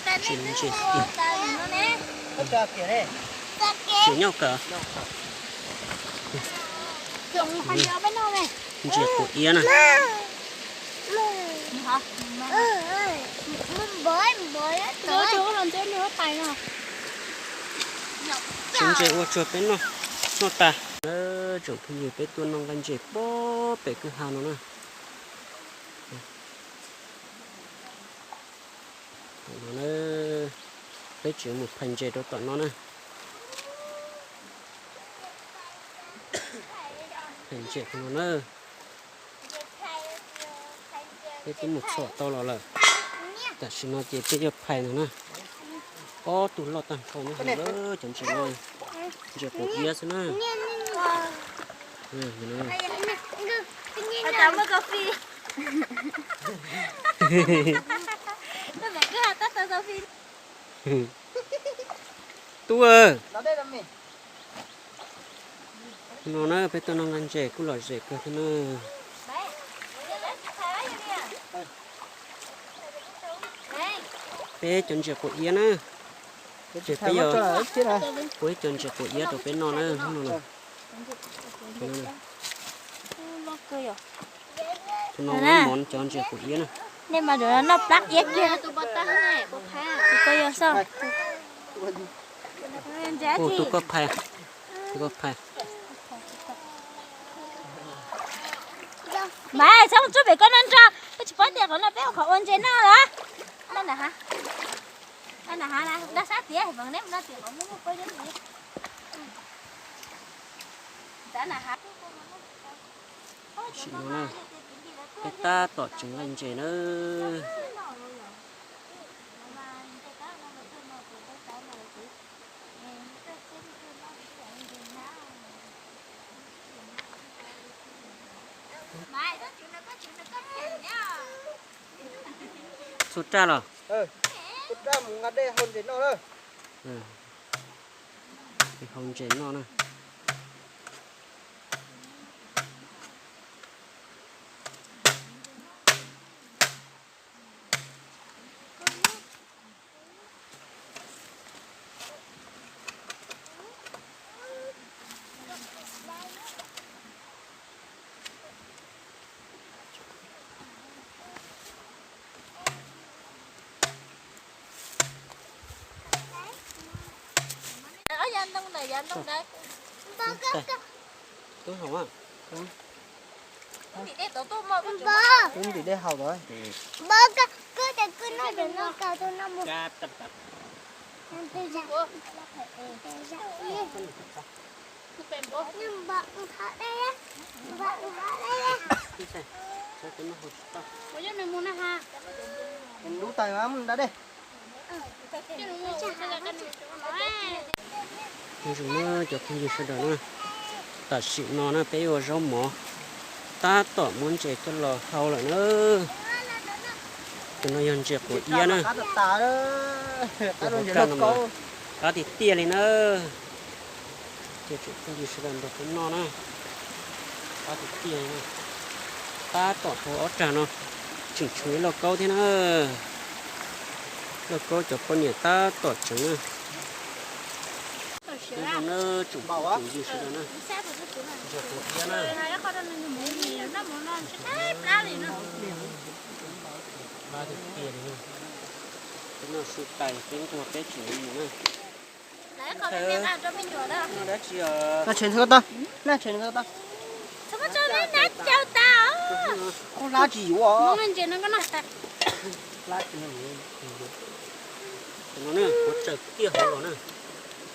Tsis ntsia tiag. Tsis nyob kawg. Ntses quav iab na. Tsis ntses ua tsuag peb noj, noj tas. Tsoom phooj ywg, peb tuaj noj nqaij ntses pob pem kwj ha no na. Tom no na, peb tseem mus phais ntses rau tom no na. Phais ntses no na, peb twb mus txhom tau los lawm. Tam sim no ces peb yuav phais no na. Ob tug loj tag nrho nyob hauv lawm cov ntses no. Ntses quav iab xwb na. Tub, no na peb tuaj noj nqaij ntses kuj lom zem kawg thiab na. Peb cov ntses quav iab na. Ces peb yuav ua ib co ntses quav iab rau peb noj na hnub no. Tus no mov cov ntses quav iab na. Nej mas noj plab iab kiag. Tus koj yog xwb. Tus koj phais, tus koj phais. Mas txhob mus tsuj pem koj noj nrog, koj tsis paub tias qhov no peb ua qhov ua ntses noj los? Noj nram hav, noj nram hav na, noj sab tias neb no tias qhov muaj muaj koj yog nram hav. Tam sim no na, peb tab tom tseev nqaij ntses na. Txhua raj los? Txhua raj mus nqa dej hau ntses noj na. Hau ntses noj na. Ob yav ntoo ntawm yav ntoo ntawd. Twb haus a. Twb ntim dej haus lawm. Lub tais mas mus da dej. Nyob zoo na cov phooj ywg sawv daws na, tam sim no na peb ua zaub mov, tab tom muab ntses coj los hau lawm na. Cov no yog ntses quav iab na. Qab tiag tiag li na. Cia tsoom phooj ywg sawv daws nrog peb noj na. Qab tiag tiag li na. Tab tom hau ob rag no, tseem tshuav ib lauj kaub thiab na. Lauj kaub cov poj niam tab tom tseev na. Nyob zoo na tsoom phooj ywg sawv daws na. Ntses quav iab na. Qab tiag tiag li na. Peb noj su tas peb nquag peb tseem mus na. Noj dab tsi os? Koj hlab tsis yuav os. Hlab tsis yuav. Tus no na, kuv tsaws kiag hauv los na.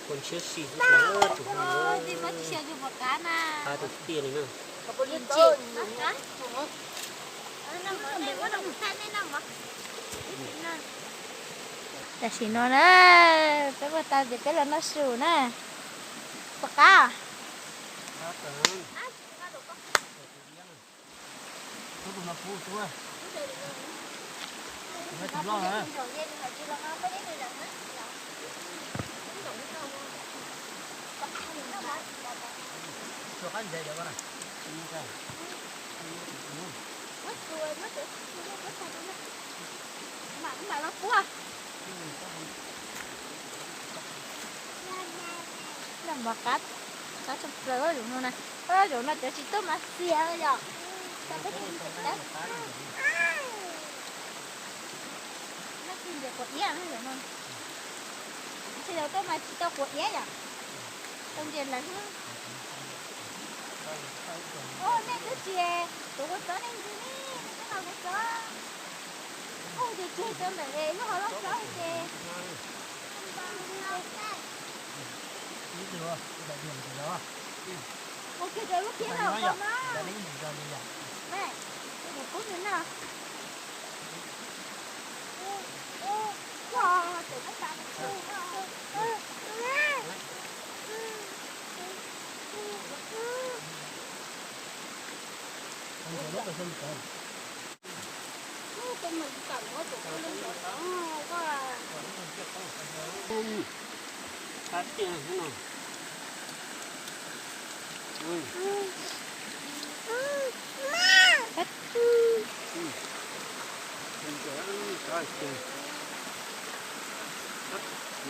Kua ntshiab si xwb, tsuas qab tiag tiag li na. Tam sim no na, peb ua tau ces peb los noj su na. Puas qab? Mam los puab. Noj mov qab, qab tshaj plaws zaum no na. Zaum no cov tsis tuaj mas xiam yom. Tau peb tus ntses quav iab no zaum no. Tsis tau tuaj mas tsis tau quav iab yom. Tau ntses lawm xwb. Ua nej twb tsis, kuv ua txob nej ntsis ne, nej twb los kuv txob. Ua ces tseg rau ntawm es lub hauv loj txob ces. Ua kiag rau lub phiab no ko mas. Kuv pub nws noj.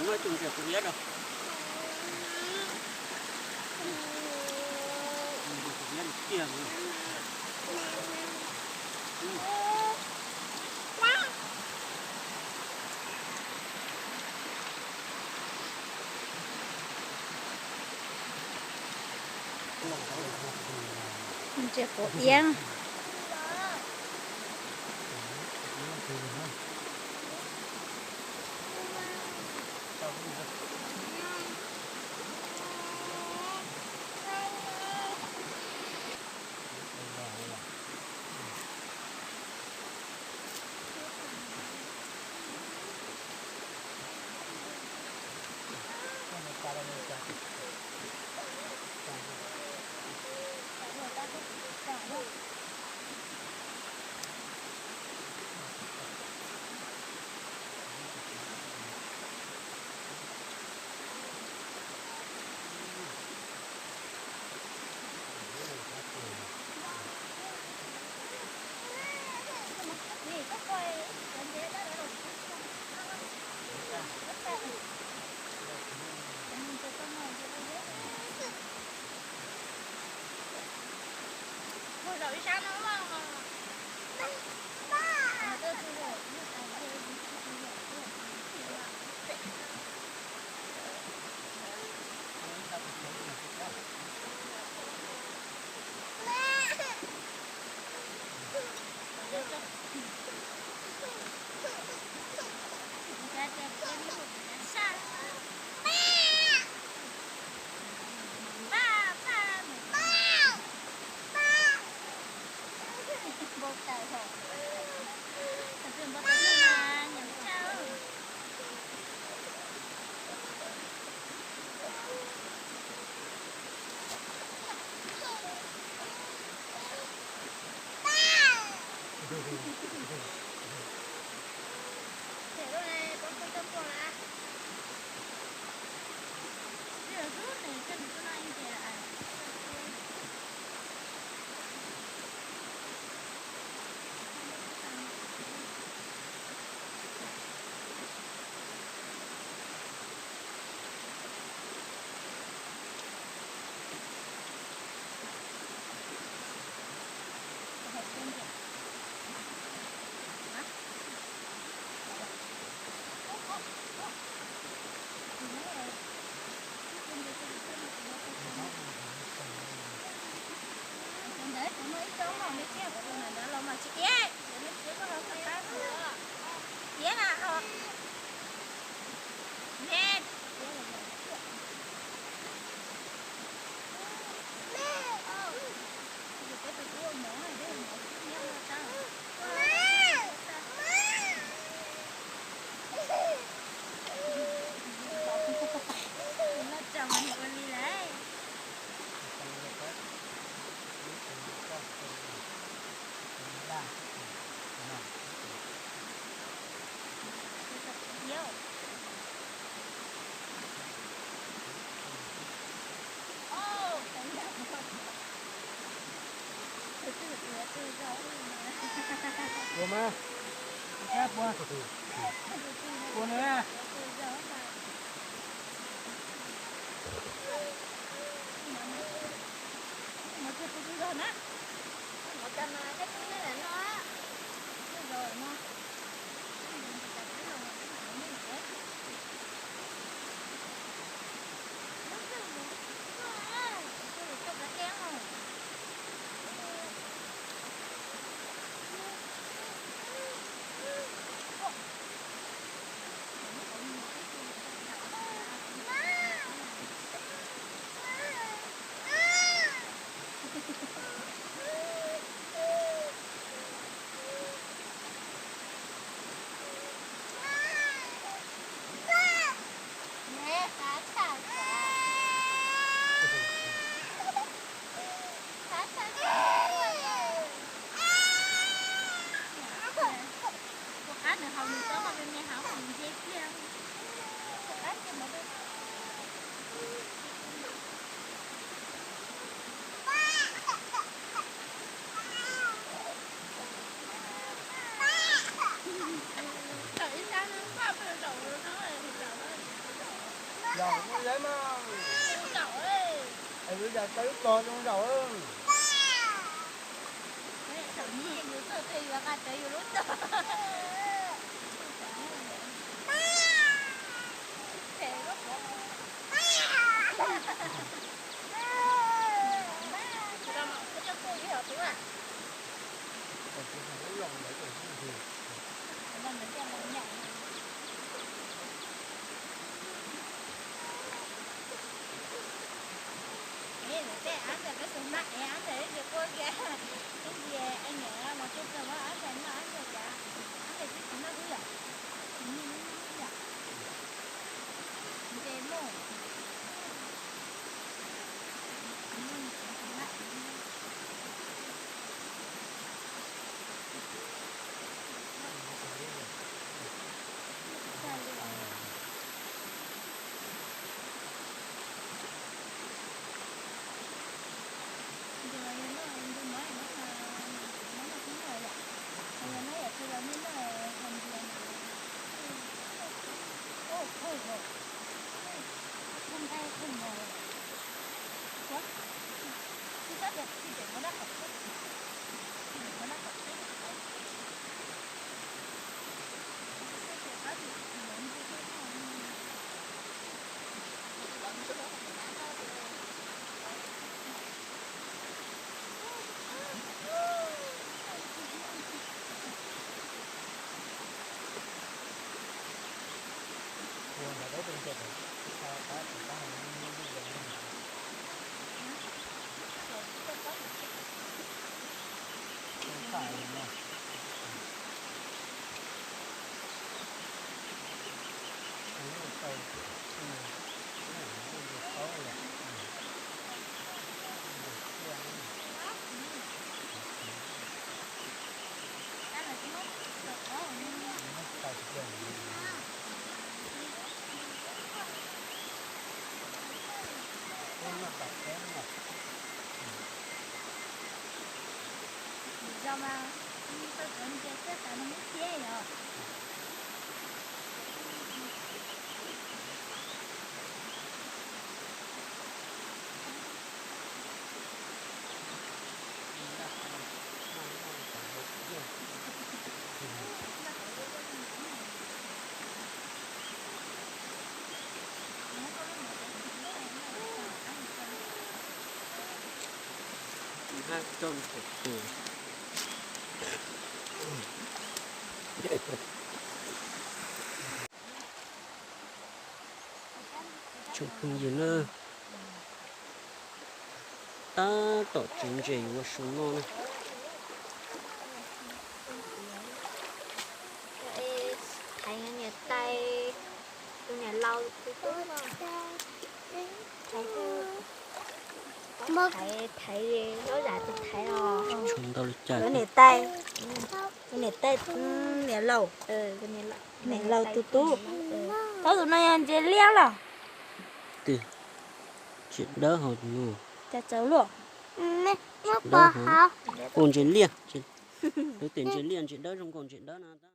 Muab tus ntses quav iab rau. Tus ntses quav iab tiag tiag. Ntses quav iab. Ntawd kuv muaj ib tsob mom me thiab, kuv tus ntawd los mas tsis iab, kuv muab txiav koj ho tsis qab kuv. Iab na ho. Iab. Ua mas, ua na. Tus qab nws haus nws txob mas me me haus nws nce kiag. Tus qab nws Zaum ib sab paj pheej zaum no, zaum no. Zaum no mas. Zaum, es yus yam tau ib tog zoo zaum. Zaum no yus txog twg yuav nqa rawv yus lub tog. Ces lub qhov Tej av ntawd peb xav noj es av ntawd ces quaj kiag. Ib ntsis es niam los tsuag tsuag muab av ntawd noj, av ntawd cas, av ntawd twb tsis noj xwb yom. Tsis noj xwb yom. Nce muaj. Zoo mas, tau cov ntses thiab xav nws muab thiab yom. Tsoom phooj ywg na, tab tom txiav ntses yuav su noj na. Thaiv niam tais, tus niam laus tus tub no. Thaiv, thaiv, zaub zam tus thaiv os. Tshuav ntau li cas? Tus niam tais, tus niam tais, niam laus, niam laus tus tub. Tau tus no yog ntses liab los? Twg? Ntses dawb hauv no. Cas txawv luaj. Ntses dawb hauv. Ua ntses liaj. Lub tias ntses liaj ntses dawb zoo nkaus ntses dawb no.